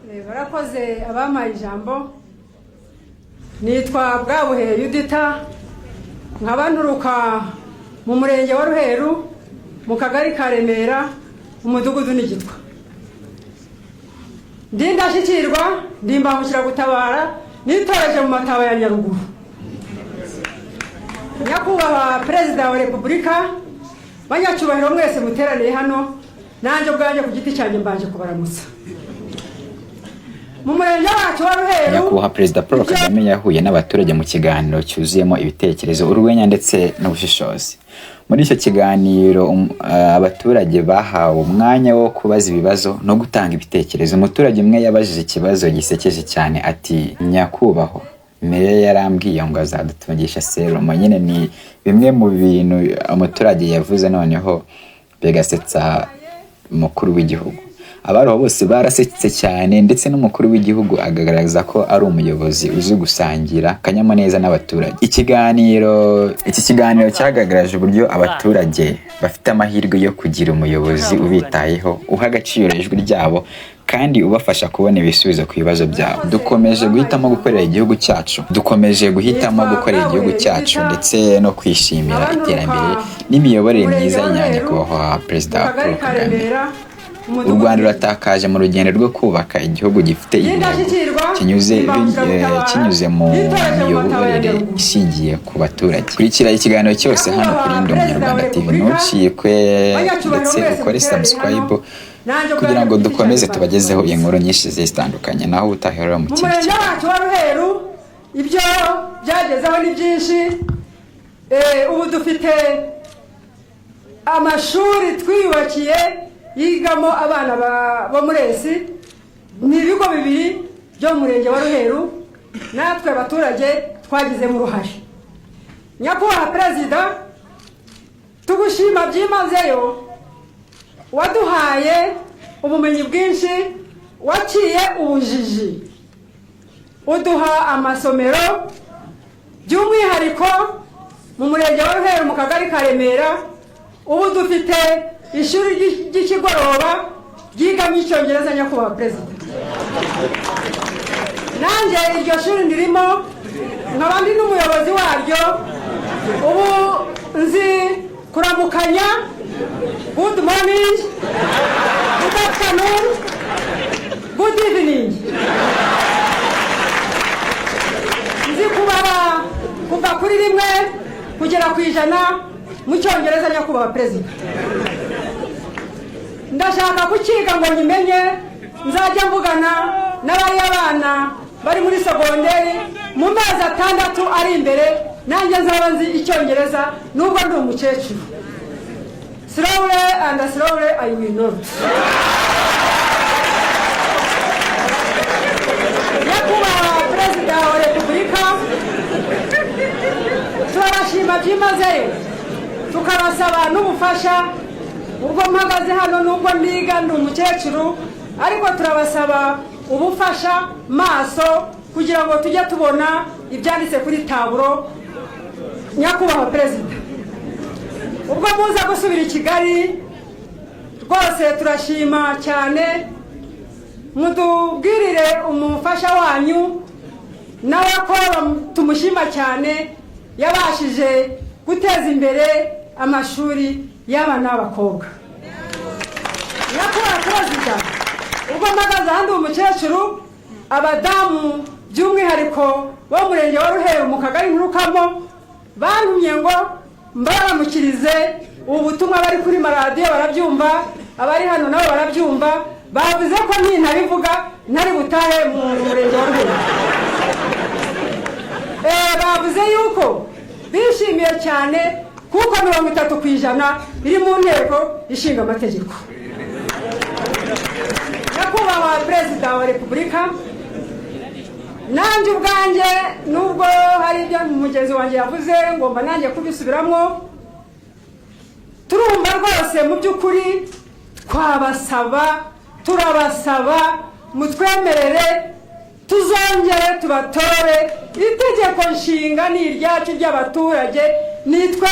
Barakoze abampaye ijambo. Nitwa Bwabuhe Yudita, nkaba nturuka mu murenge wa Ruheru, mu kagari ka Remera, umudugudu n'Igitwa. Ndi indashyikirwa, ndi imbangukiragutabara, nitoreje mu mataba ya Nyaruguru. Nyakubahwa Perezida wa Repubulika, banyacyubahiro mwese muteraniye hano, nanjye ubwanjye ku giti cyanjye mbanje kubaramutsa. Mu murenge wacu wa Ruheru, Nyakubahwa Perezida Paul Kagame yahuye n'abaturage mu kiganiro cyuzuyemo ibitekerezo, urwenya ndetse n'ubushishozi. Muri icyo kiganiro abaturage bahawe umwanya wo kubaza ibibazo no gutanga ibitekerezo. Umuturage umwe yabajije ikibazo gisekeje cyane ati: "Nyakubahwa, meya yarambwiye ngo azadutungisha serumu." Nyine ni bimwe mu bintu umuturage yavuze, noneho bigasetsa umukuru w'igihugu. Abari aho bose barasetse cyane, ndetse n'umukuru w'igihugu agaragaza ko ari umuyobozi uzi gusangira akanyamuneza n'abaturage. Iki kiganiro cyagaragaje uburyo abaturage bafite amahirwe yo kugira umuyobozi ubitayeho, uha agaciro ijwi ryabo kandi ubafasha kubona ibisubizo ku bibazo byabo. Dukomeje guhitamo gukorera igihugu cyacu, dukomeje guhitamo gukorera igihugu cyacu ndetse no kwishimira iterambere n'imiyoborere myiza ya Nyakubahwa Perezida mu kagari Paul ka Kagame. Remera, U umudugudu Rwanda ruratakaje mu rugendo rwo kubaka igihugu gifite intego Indashyikirwa, kinyuze mu nitoreje mu mataba ya miyoborere Nyaruguru. ishingiye ku baturage. Kurikira ikiganiro cyose hano kuri Ndi Umunyarwanda TV, ntucikwe, ndetse ukore subscribe kugira ngo dukomeze tubagezeho inkuru nyinshi zigiye zitandukanye. Naho ubutaha mu Mu kindi murenge kiganiro. wacu wa Ruheru, ibyo byagezeho ni byinshi. Ubu dufite amashuri twiyubakiye yigamo abana bo muri ES. Ni ibigo bibiri byo mu murenge wa Ruheru, natwe abaturage twagizemo uruhare. Nyakubahwa Perezida, tugushima byimazeyo. Waduhaye ubumenyi bwinshi, waciye ubujiji, uduha amasomero. By'umwihariko mu murenge wa Ruheru, mu kagari ka Remera, ubu dufite ishuri ry'ikigoroba ryigamo icyongereza. Nyakubahwa Perezida, nanjye iryo shuri ndirimo, nkaba ndi n'umuyobozi waryo. Ubu nzi kuramukanya: good morning, good afternoon, good evening. Nzi kubara kuva kuri 1 kugera ku 100 mu cyongereza. Nyakubahwa Perezida, ndashaka kukiga ngo nyimenye, nzajya mvugana n'abariya bana bari muri segonderi. Mu mezi 6 ari imbere nanjye nzaba nzi icyongereza, nubwo ndi umukecuru. Slowly and slowly I will know. Nyakubahwa Perezida wa Repubulika, turabashima byimazeyo, tukabasaba n'ubufasha. Ubwo mpagaze hano, nubwo niga, ndi umukecuru, ariko turabasaba ubufasha maso kugira ngo tujye tubona ibyanditse kuri taburo. Nyakubahwa Perezida, ubwo muza gusubira i Kigali, rwose turashima cyane. Mutubwirire umufasha wanyu nawe ko tumushima cyane, yabashije guteza imbere amashuri y'abana b'abakobwa. Nyakubahwa Perezida, ubwo mpagaze ahandi umukecuru, abadamu by'umwihariko bo mu murenge wa Ruheru, mu kagari nturukamo, bantumye ngo mbaramukirize ubu butumwa. Bari kuri maradiyo barabyumva, abari hano nabo barabyumva. Bavuze ko nintabivuga ntari butahe mu murenge wa Ruheru. Bavuze yuko bishimiye cyane kuko 30% biri mu Nteko Ishinga Amategeko. Nyakubahwa Perezida wa Repubulika, nanjye ubwanjye, nubwo hari ibyo mugenzi wanjye yavuze, ngomba nanjye kubisubiramo. Turumva rwose mu by'ukuri twabasaba, turabasaba mutwemerere tuzongere tubatore. Itegeko Nshinga ni iryacu ry'abaturage, nitwe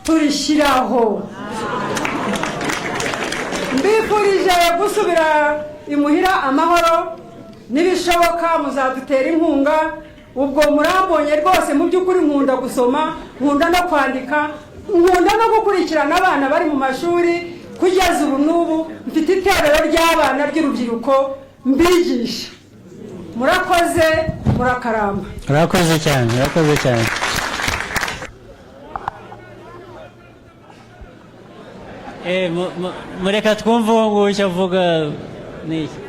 turishyiraho. Mbifurije gusubira imuhira amahoro. Nibishoboka muzadutera inkunga. Ubwo murambonye rwose, mu by'ukuri nkunda gusoma, nkunda no kwandika, nkunda no gukurikirana abana bari mu mashuri. Kugeza ubu n'ubu mfite iterero ry'abana ry'urubyiruko mbigisha. Murakoze, murakaramba. Urakoze cyane, urakoze cyane. Mureka twumve uwo nguwo icyo avuga ni iki.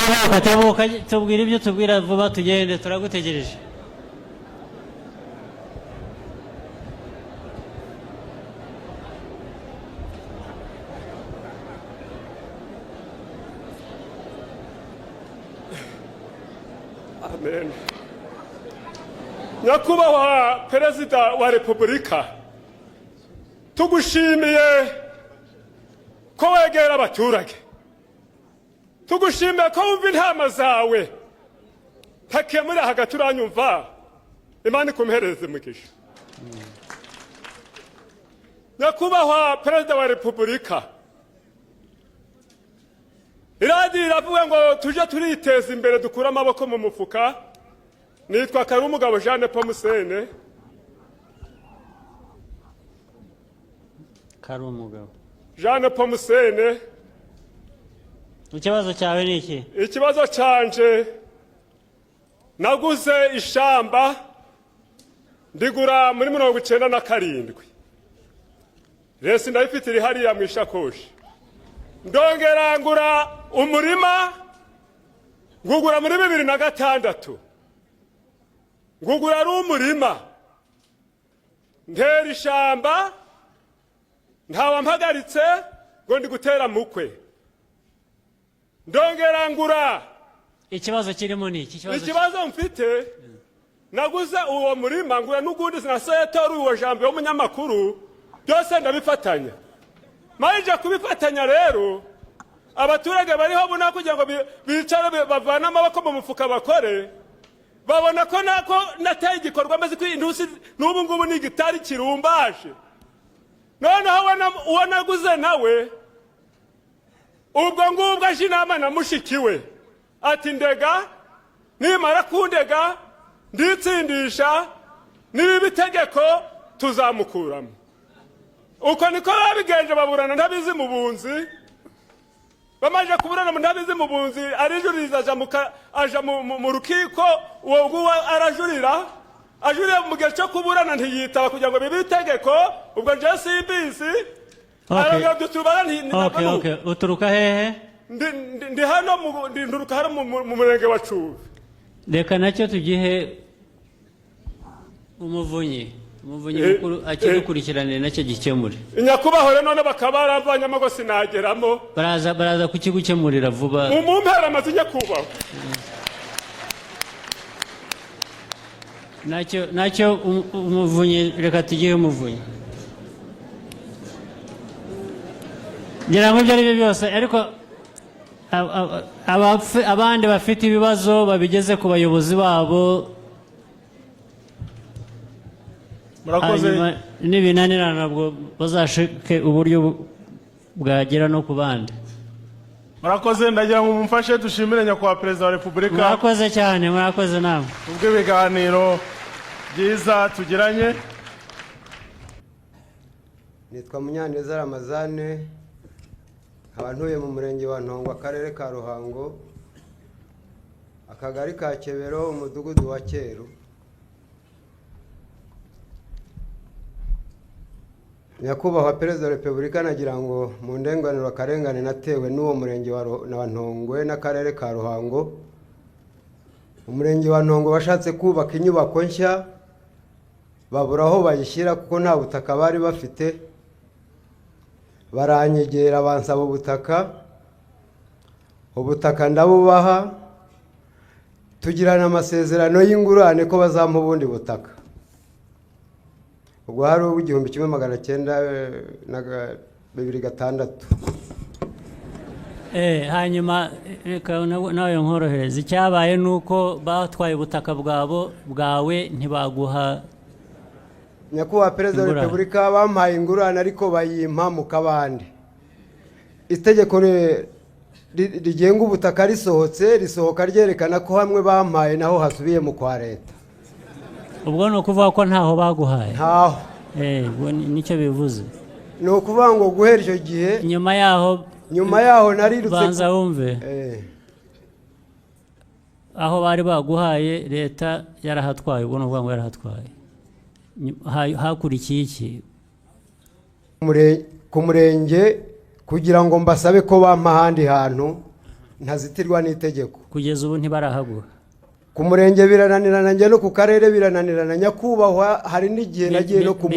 Tebuka, tebuka, tubwire ibyo tubwira vuba tugende, turagutegereje. Amen. Nyakubahwa Perezida wa Repubulika, tugushimiye ko wegera abaturage, tugushimiye ko wumva intama zawe. Ntakemura hagati, uranyumva? Imana ikumuhereze umugisha. Nyakubahwa Perezida wa Repubulika, iradiyo iravuga ngo tujye turiteza imbere, dukure amaboko mu mufuka. Nitwa Karumugabo Jeanne Pomusene. Kari umugabo. Jeanne Pomusene. Ikibazo cyawe ni iki? Ikibazo canje, naguze ishamba, ndigura muri 97. Resi ndayifite, iri hariya mu ishakoshi. Ndongera ngura umurima, ngugura muri 2006, ngugura ari umurima, ntera ishamba, ntawampagaritse ngo ndi gutera mukwe. Ndongera ngura. Ikibazo kirimo ni iki? Ikibazo mfite, naguze uwo murima, ngura n'ugundi na setori, uwo jambo w'umunyamakuru, byose ndabifatanya. Marije kubifatanya rero, abaturage bariho buna kugira ngo bicare bavane amaboko mu mufuka bakore, babona ko nako nateye igikorwa maze ko intusi n'ubu ngubu ni igitari kirumbaje. Noneho uwo naguze nawe ubwo ngubwo aje inama na mushiki we, ati ndega nimara kundega nditsindisha, niba itegeko tuzamukuramo. Uko niko babigenje, baburana ntabizi mu bunzi. Bamaze kuburana mu ntabizi mu bunzi, arijuririza, aja mu rukiko. Uwo nguwo arajurira, ajurira mu gihe cyo kuburana ntiyitaba kugira ngo bibe itegeko. Ubwo nje simbizi. Uturuka hehe? Ndi hano, nturuka hano mu murenge wa Cubi. Reka nacyo tugihe umuvunyi mukuru akidukurikiranire, nacyo gikemure. Nyakubahwa rero, none bakaba baramvanyemo ngo sinageramo. Baraza kukigukemurira vuba. Mumpera amazu, nyakubahwa. Nacyo umuvunyi, reka tugihe umuvunyi. Ngira ngo ibyo ari byo byose, ariko abandi bafite ibibazo babigeze ku bayobozi babo. Murakoze. Nibinanirana ntabwo bazashike uburyo bwagera no ku bandi. Murakoze. Ndagira ngo mumfashe dushimire nyakubahwa Perezida wa Repubulika. Murakoze cyane, murakoze namwe. Kubw'ibiganiro byiza tugiranye. Nitwa Munyaneza Ramazane, nkaba ntuye mu murenge wa Ntongwa, akarere ka Ruhango, akagari ka Kebero, umudugudu wa Cyeru. Nyakubahwa Perezida wa Repubulika, nagira ngo mu ndenganuro akarengane natewe n'uwo murenge wa Ntongwe n'akarere ka Ruhango. Umurenge wa Ntongwe washatse kubaka inyubako nshya, babura aho bayishyira kuko nta butaka bari bafite. Baranyegera bansaba ubutaka, ubutaka ndabubaha, tugirana amasezerano y'ingurane ko bazampa ubundi butaka. Ubwo hari 1906. Hanyuma reka nawe nkorohereza. Icyabaye ni uko batwaye ubutaka bwabo, bwawe, ntibaguha Nyakubahwa Perezida wa ingurane. Repubulika, bampaye ingurane ariko bayimpa mu kabande. Itegeko rigenga ubutaka risohotse, risohoka ryerekana ko hamwe bampaye naho hasubiye mu kwa leta. Ubwo ni ukuvuga ko ntaho baguhaye? Ntaho. Ubwo nicyo bivuze. Ni ukuvuga ngo guhera icyo gihe Nyuma yaho Nyuma yaho narirutse Banza wumve. Aho bari baguhaye, leta yarahatwaye. Ubwo ni ukuvuga ngo yarahatwaye. Hakurikiye iki? Ku murenge kugira ngo mbasabe ko bampa ahandi hantu ntazitirwa n'itegeko. Kugeza ubu ntibarahaguha? Ku murenge birananirana, njya no ku karere birananirana. Nyakubahwa, hari n'igihe nagiye no ku